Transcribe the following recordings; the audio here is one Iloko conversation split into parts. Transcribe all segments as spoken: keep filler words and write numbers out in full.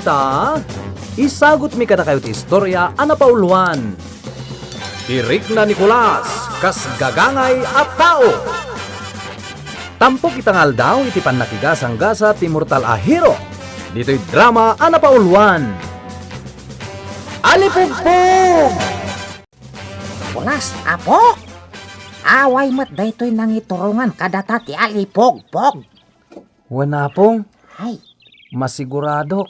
Ta, isagutmi kadakayo ti istorya a napauluan. Ti rikna ni Kulas kas gagangay a tao. Tampok ita nga aldaw iti pannakigasanggasat ti mortal a hero ditoy drama a napauluan. Alipugpog! Kulas, Apo? Away met daytoy nangiturongan kadata ti alipugpog. Wen, Apong. Ay. Masigurado,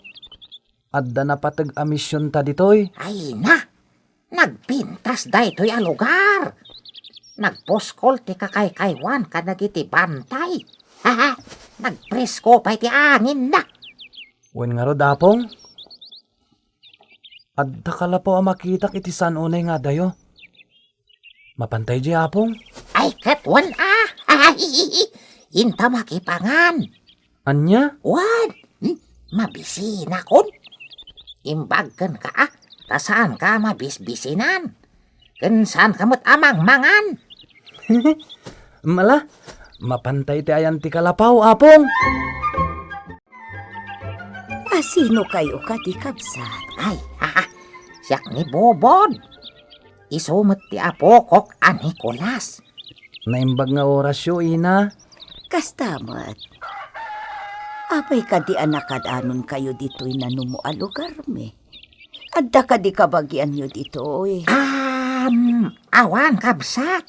adda napateg a misionta ditoy. Ay na! Nagpintas daytoy a lugar. Nagpuskol ti kakaykaywan kadagiti bantay. Nagpresko pay ti anginna. Wen ngarud, Apong? Adda kalapaw a makitak iti saan unay nga adayo. Mapantay di, Apong? Ay, ket wen a. Inta makipangan. Ania? Wen, hmm, mabisinakon. Imbag kenka a, ta saanka a mabisbisinan. Ken saanka met a mangmangan. Mala, mapantay ti ayan ti kalapaw, Apong. A sino kayo kadi, kabsat? Ay, ha, ha. Siak ni Bobod. Isu met ti apokok a Nicolas. Naimbag nga orasyo, ina. Kasta met. Apay kadi a nakadanon kayo ditoy nanumo a lugarmi? Adda kadi kabagianyo ditoy? Am, awan, kabsat.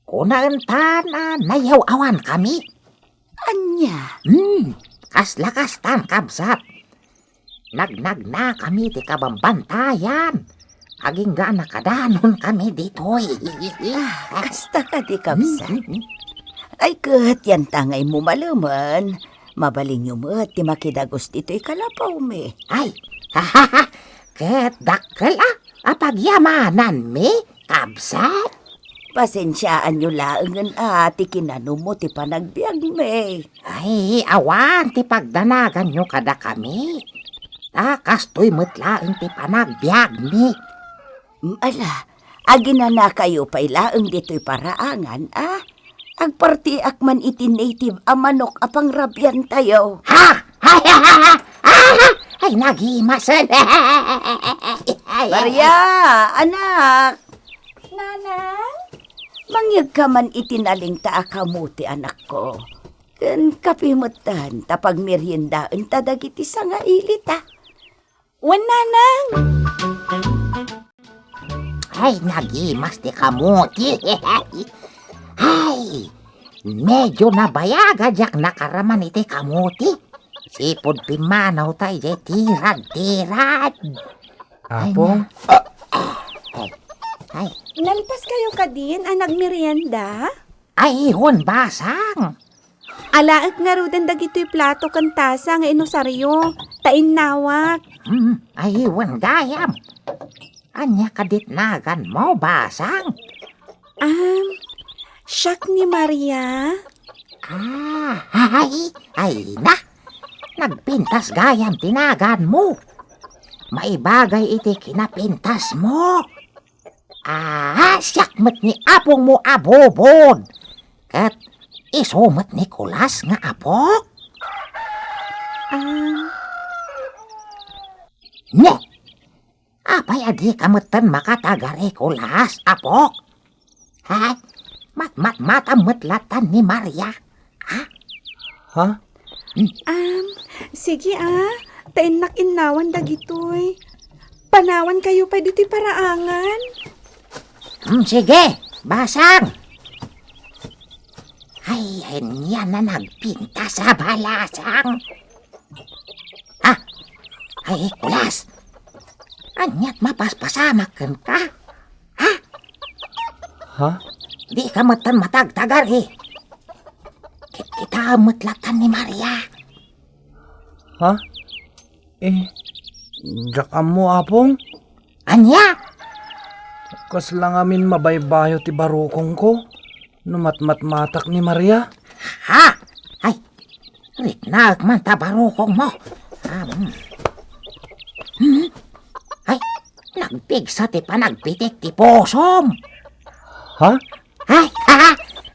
Kunaentan a nayaw-awankami. Ania? Hmm, kasla kastan, kabsat. Nagnagnakami ti kabambantayan. Agingga a nakadanonkami ditoy. Ah, kasta kadi, kabsat. Hmm, hmm, hmm. Ay, ket yanta nga immumalumen, mabalinyo met ti makidagus ditoy kalapawmi. Ay, ket dakkel a, a pagyamananmi, kabsat. Pasensiaanyo laengen a ti kinanumo ti panagbiagmi. Ay, awan ti pagdanaganyo kadakami. Ta kastoy met laeng ti panagbiagmi. Ala, aginanakayo pay laeng ditoy paraangan, a? Agpartiak man iti native a manok a pangrabiantayo. Ha? Ay, ha, ha, ha, ha, ha! Ay, nagimasen. Ay, ay, Maria, anak! Nanang? Mangyegka man iti nalingta a kamuti, anakko. Ken kape metten ta pagmeriendaenta dagiti sangailita. Wen, Nanang. Ay, nagimas ti kamuti. Ay, medyo nabayag a diak nakaraman iti kamuti. Sipud pimmanaw ta idiay tirad-tirad. Apong? Ay, na-, ay, ay. Nalpas kayo kadin a nagmerienda? Ay, wen, basang. Alaek ngaruden dagitoy plato ken tasa nga inusaryo, ta innawak. Hmm, ay, wen gayam. Ania kadit naganmo, basang? Am, siak ni Maria. Ah, ay, ay na. Nagpintas gayam ti naganmo. Maibagay iti kinapintasmo. Ah, siak met ni apongmo a Bobod. Ket isu met ni Kulas nga apok? Ah. Ne, apay a dika metten makataga-Nicolas, apok? Ha? Matmatmatam met latan ni Maria. Ha? Ha? Am, sige, a. Ta innak innawan dagitoy. Panawan kayo pay ditoy paraangan. Hmm, sige, basang. Ay, ania na nagpintas a balasang. Ha? Ay, Kulas. Aniat mapaspasamak kenka? Ha? Ha? Dika metten matagtagari. Kitkitaem met latan ni Maria. Ha? Eh, diak ammo, Apong. Ania? Kasla ngamin mabaybayo ti barukongko no matmatmatak ni Maria. Ha? Ay, riknaek man ta barukongmo. Am. Hmm? Ay, nagpigsa ti panagpitik ti pusom. Ha? Ay, ha?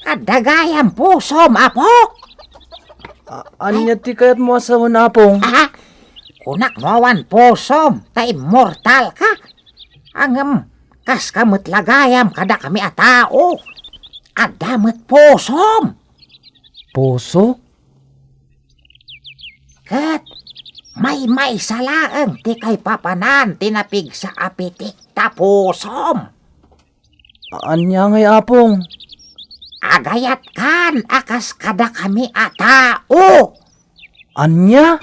Adda gayam pusom, apok. A-, ania ti kayatmo a sawen, Apong? Ha? Kunak no awan pusom, ta immortal ka. Ngem, kas ka met la gayam kadakami a tao. Adda met pusom. Puso? Ket maymaysa laeng ti kaipapanan ti napigsa a pitik ta pusom. Ania ngay, Apong? Agayatkan a kas kadakami a tao. Ania?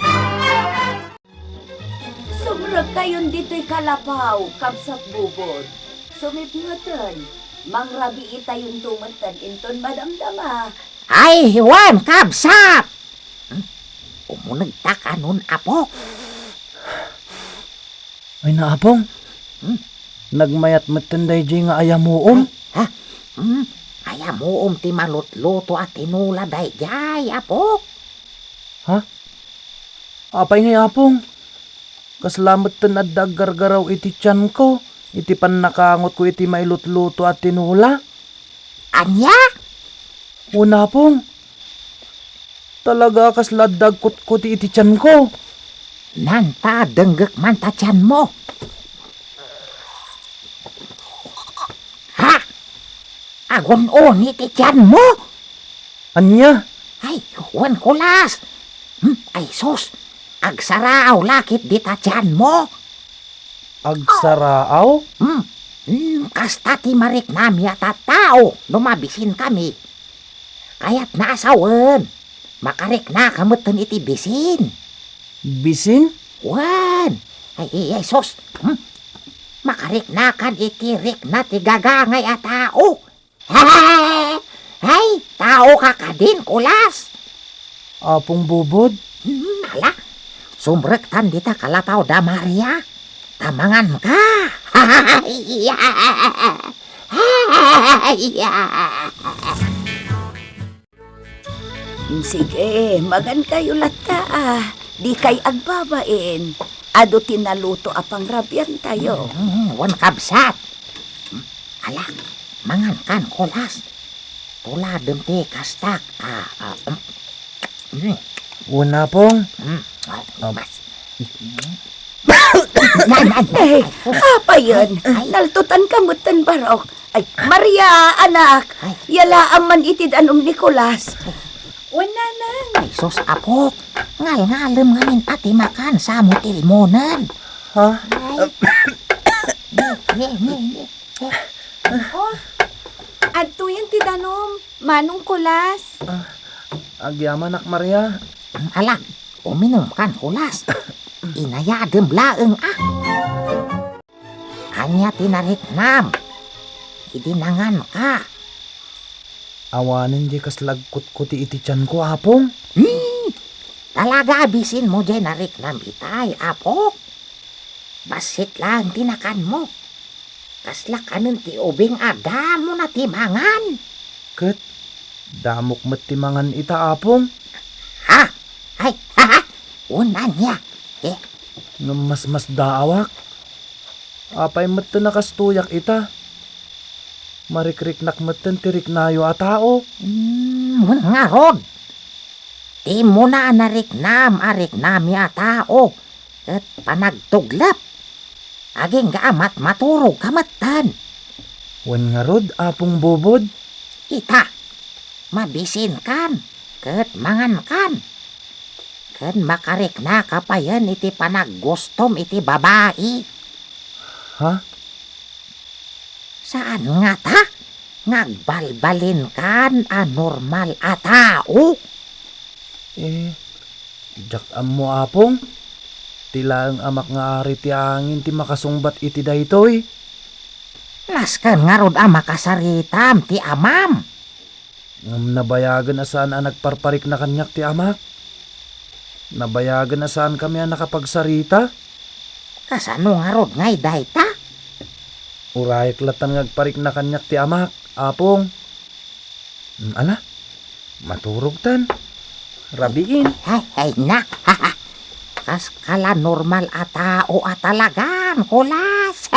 Sumrekkayon ditoy kalapaw, Kabsat Bubod. Sumipngeten, mangrabiitayonto metten inton madamdama. Ay, wen, kabsat! Hmm? Umunegta kanon, Apo? Ay, na, Apong. Hmm? Nagmayat metten daydiay nga ayamuom. Ay, ha? Hmm? Ayamuom ti malutluto a tinola daydiay, Apo? Ha? Apay ngay, Apong? Kasla metten adda aggargaraw iti tianko iti pannakangotko iti mailutluto a tinola. Ania? Wen, Apong. Talaga a kasla adda agkutkuti iti tianko. Nanta, denggek man ta tianmo. Ha? Agun-uni ti tianmo? Ania? Ay, wen, Kulas. Hmm, ay sus, agsaraaw la ketdi ta tianmo. Agsaraaw? Hmm, hmm, kasta ti mariknam a tattao no mabisinkami. Kayatna a sawen, makariknaka metten iti bisin. Bisin? Wen. Ay, ay, ay, sus. Hmm? Makariknakan iti rikna ti gagangay a tao. Ay, tao ka kadin, Kulas. Apong Bubod? Hmm, ala, sumrektan dita kalapaw da Maria. Ta manganka. Sige, mangankayo latta, a. Dikay agbabain. Adu ti naluto a pangrabiantayo. Mm, wen, kabsat. Ala, mangankan, Kulas. Tuladem ti kastak. Ah, ah, mm. Mm. Wen, Apong. Mm. Ah, ah. Mas. Nay, nay, nay. Eh, apayen? Ay. Naltutan ka metten, Barok. Ay, Maria, anak, ay, yalaam man iti danum ni Kulas. Wen, nanang. Ay, sus, apok. Ngalngalem ngamin a ti makan, sa mo tilmonen. Ha? Ay. Ni, ni, ni, ni. Oh, adtoyen ti danum, Manong Kulas. Ah, agyamanak, Maria. Ala, uminum kan, Kulas. Inayadem laeng, ah. Ania ti nariknam idi nanganka? Awanen diay kasla agkutkuti iti tianko, Apong. Hmm, talaga a bisinmo diay nariknam itay, Apok? Bassit laeng ti nakanmo. Kasla kanen ti ubing a damona ti mangan. Ket damok met ti mangan ita, Apong. Ha? Ay, ha, ha? Wen, ania? Eh? Ngem masmasdaawak. Apay metten a kastoyak ita? Marikriknak metten ti riknayo a tao. Hmm, wen ngarud. Ti immuna a nariknam a riknami a tao ket panagtuglep. Agingga a matmaturog ka metten. Wen ngarud, Apong Bubod? Ita, mabisinkan ket mangankan. Ken makariknaka payen iti panaggustom iti babai. Ha? Saan ngata nga agbalbalinkan a normal a tao? Eh, diak ammo, Apong. Ti laeng amak nga ari ti angin ti makasungbat iti daytoy. Nasken ngarud a makasaritam ti amam. Ngem nabayagen a saan a nagparparikna kaniak ti amak. Nabayagen a saankami a nakapagsarita. Kasano ngarud ngay dayta? Urayek latan nga agparikna kaniak ti amak, Apong. Mm, ala, maturogtan. Rabiin. Ay, ay, na. Kas kala normal a tao a talagan, Kulas.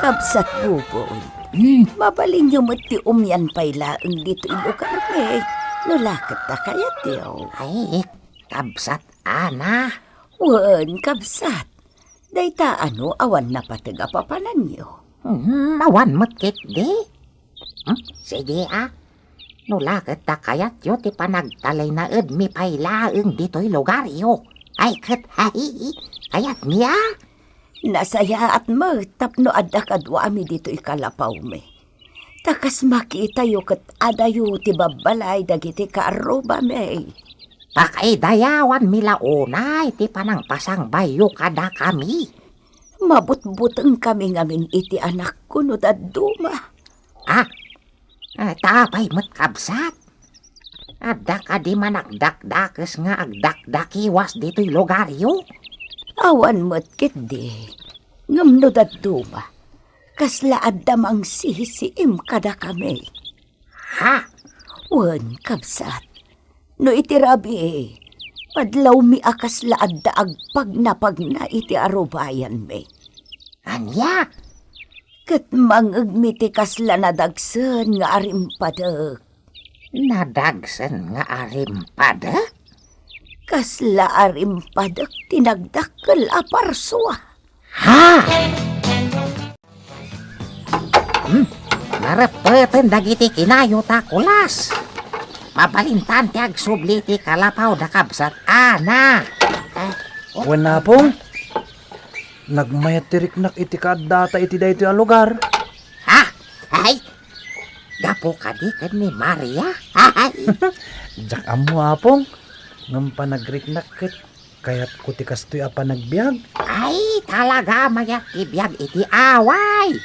Kabsat Bubod, hmm, mabalinyo met ti umian pay laeng ditoy lugarmi. no la ket ta kayatyo. Ay, kabsat Ana. Wen, kabsat. Dayta ano awan napateg a papananyo? Hmm, awan met ketdi. Hmm, sige a. No la ket ta kayatyo ti panagtalinaedmi pay laeng ditoy lugaryo. Ay ket, hay, kayatmi a. Nasayaat met tapno adda kaduami ditoy kalapawmi. Ta kas makitayo ket adayo ti babbalay dagiti kaarrubami. Pakaidayawanmi la unay ti panangpasangbayyo kadakami. Mabutbutengkami ngamin iti anakko no dadduma. Ah, eh, ta apay met, kabsat? Adda kadi managdakdakes nga agdakdakiwas ditoy lugaryo? Awan met ketdi. Ngem no dadduma, kasla adda mangsisiim kadakami. Ha? Wen, kabsat, no iti rabii, madlawmi a kasla adda agpagnapagna iti arubayanmi. Ania? Ket mangngegmi ti kasla nadagsen nga arimpadek. Nadagsen nga arimpadek? Kasla arimpadek ti nagdakkel a parsua. Ha? Hmm? Nareppeten dagiti kinayo ta kulas. Mabalintan ti agsubli ti kalapaw da kabsat Ana. Eh, oh. Wen, Apong, nagmayat ti riknak iti kaaddata iti daytoy a lugar. Ha? Ay, gapu kadi ken ni Maria? Ay. Diak ammo, Apong, ngem panagriknak ket kayatko ti kastoy a panagbiag. Ay, talaga mayat ti biag iti away.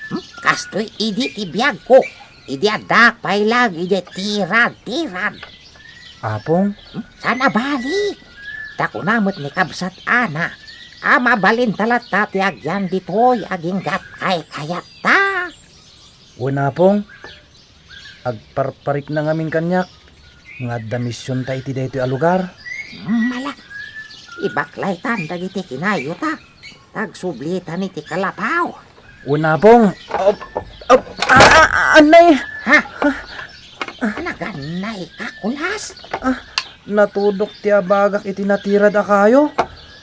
Hmm? Kastoy idi ti biagko, idi addak pay laeng idi tirad-tirad. Apong? Hmm? Saan a bali? Ta kuna met ni kabsat Ana, a mabalinta latta ti agyan ditoy aginggat kaykayatta. Wen, Apong, agparparikna ngamin kaniak nga adda misionta iti daytoy a lugar. Mala, ibaklaytan dagiti kinayota. Agsublitan iti kalapaw. Wen, Apong. Op, op, ah, ah, ah, anay. Ha? Nagannay ka, kulas? Ah, natudok ti abagak iti natirad a kayo.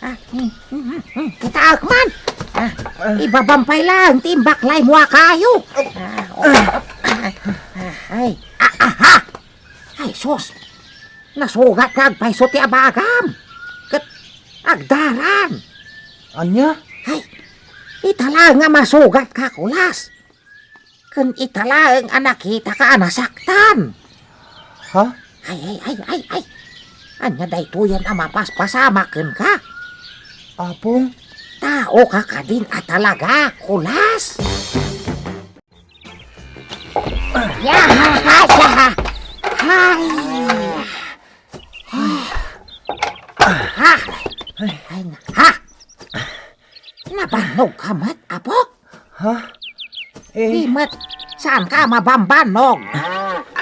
Ah, hmm, hmm, hmm, hmm. Kitaek man. Ah, ah. Ibabam pay laeng ti imbaklaymo a kayo. Ah, oh, ah, ah, ay. Ah, ah, ha! Ay, sus! Nasugat nga agpayso ti abagam. Ket agdaran. Ania? Ay, ita laeng a masugat ka, kulas. Ken ita laeng a nakita ka a nasaktan. Ha? Ay, ay, ay, ay, ay. Ania daytoyen a mapaspasamak kenka? Apong? Tao ka kadin a talaga, kulas. Ya, ya. Ay. Ha? Ay, na-, ha? Nabannog ka met, Apok? Ha? Eh. Di met, saan ka mabambannog?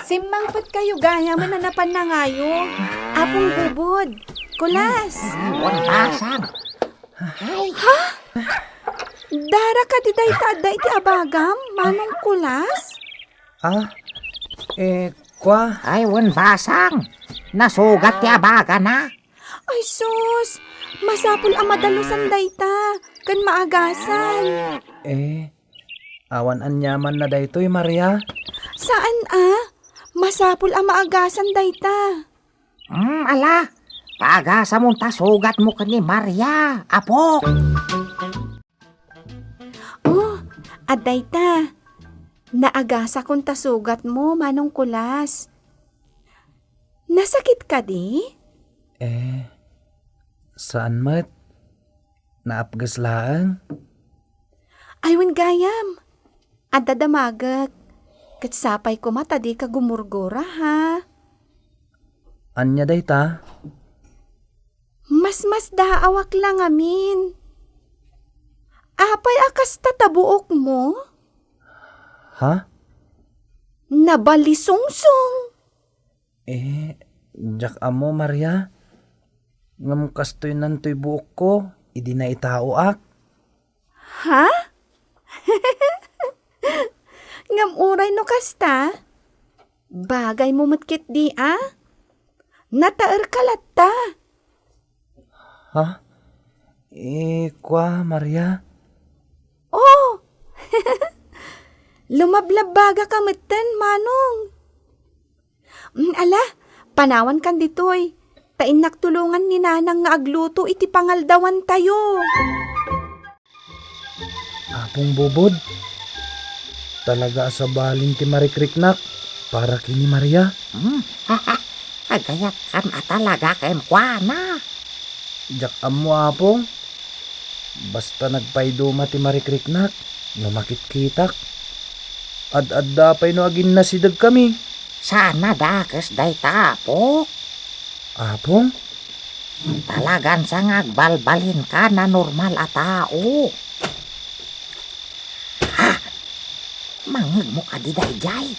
Simmangpet kayo gayam a napan nangayo. Apong Bubod. Kulas. Ay, wan basang. Ay. Ha? Dara kadi dayta adda iti abagam, Manong Kulas? Ah? Eh, kwa? Ay, wen basang. Nasugat ti abagana. Ay, sus! Masapul a madalusan dayta, ken maagasan. Eh, awan aniamanna daytoy, Maria? Saan a? Masapul a maagasan dayta. Hmm, ala, paagasamon ta sugatmo ken ni Maria, Apok. Oh, adda ita. Naagasakon ta sugatmo, Manong Kulas. Nasakit kadi? Eh, saan met. Naapges laeng. Ay, wen gayam. Adda damagek. Ket sapay koma ta dika gumurgura, ha? Ania dayta? Masmasdaawak la ngamin. Apay a kasta ta buokmo? Ha? Nabalisungsong. Eh, diak ammo, Maria. Ngem kastoy nantoy buokko idi naitaoak. Ha? Ngem uray no kasta, Bagaymo met ketdi a? Nataerka latta. Ha? Eh, kua, Maria? Oh! Lumablabbagaka metten, Manong. Mm, ala, panawankan ditoy. Ta innak tulongan ni Nanang nga agluto iti pangaldawantayo. Apong Bubod, talaga a sabalin ti marikriknak para ken ni Maria. Hmm? Agayatkan a talaga kenkuana. Diak ammo, Apong. Basta nagpaiduma ti marikriknak no makitkitak. Ad-adda pay no aginnasidegkami. Saan a dakes dayta, Apok? Apong? Talagan sa nga agbalbalinka a normal a tao. Ha? Mangngegmo kadi daydiay?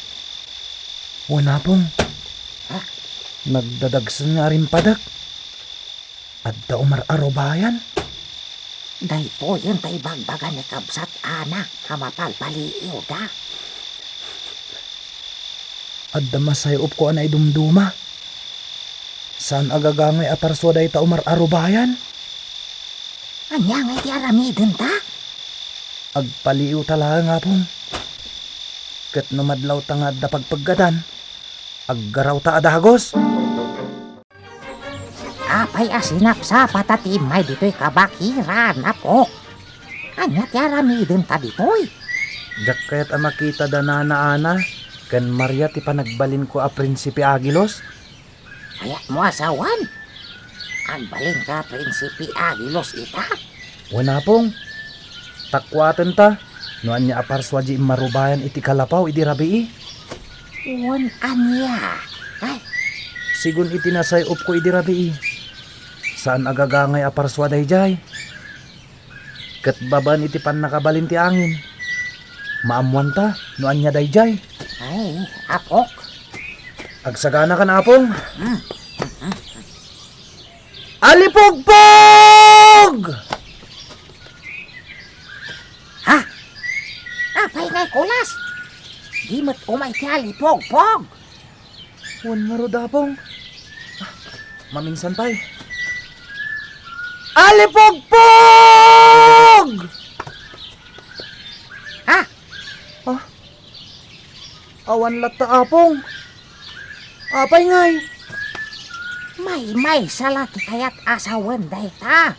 Wen, Apong. Ha? Nagdadagsen nga arimpadek. Adda umar-arubayan. Daytoyen ta ibagbaga ni Kabsat Ana a mapalpaliiwda. Adda masayupko a naidumduma. Saan a gagangay a parsua dayta umar-arubayan. Ania ngay ti aramidenta? Agpaliiwta laeng, Apong. Ket no madlawta nga adda pagpeggadan, aggarawta a dagus. Apay a sinapsapata ti immay ditoy kabakiran, Apok? Ania ti aramidenta ditoy? Diak kayat a makita da Nana Ana ken Maria ti panagbalinko a Prinsipe Agilos. Kayatmo a sawen? Agbalinka a Prinsipe Agilos ita? Wen, Apong. Takuaten ta no ania a parsua di immarubayan iti kalapaw idi rabii. Wen ania? Ay. Sigun iti nasay-upko idi rabii. Saan a gagangay a parsua daydiay. Ket babaen iti pannakabalin ti angin, maammoanta no ania daydiay. Ay, Apok. Agsaganakan, Apong. Hmm. Alipugpog! Ha? Apay ngay, Kulas? Di met umay ti alipugpog. Wen ngarud, Apong. Ah, maminsan pay. Alipugpog! Ha? Ah? Awan latta, Apong. Apay ngay? Maymaysa la ti kayat a sawen dayta.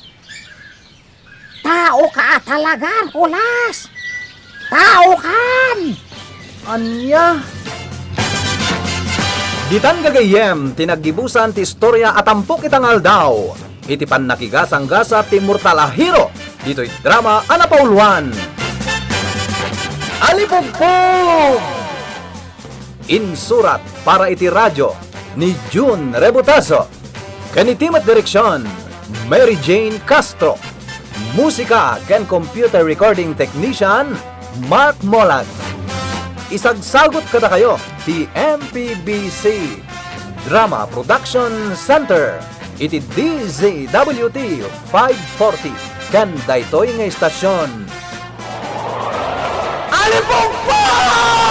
Taoka a talagan, Kulas! Taokan! Ania? Ditan gagayyem ti naggibusan ti istorya a tampok ita nga aldaw iti pannakigasanggasat ti immortal a hero ditoy drama a napauluan. Alipugpog! Insurat para iti radio ni Jun Rebutazo. Ken iti met direksion, Mary Jane Castro. Musika ken computer recording technician, Mark Molag. Isagsagut kadakayo ti M P B C Drama Production Center iti D Z W T five forty ken daytoy nga istasion. Alipugpog!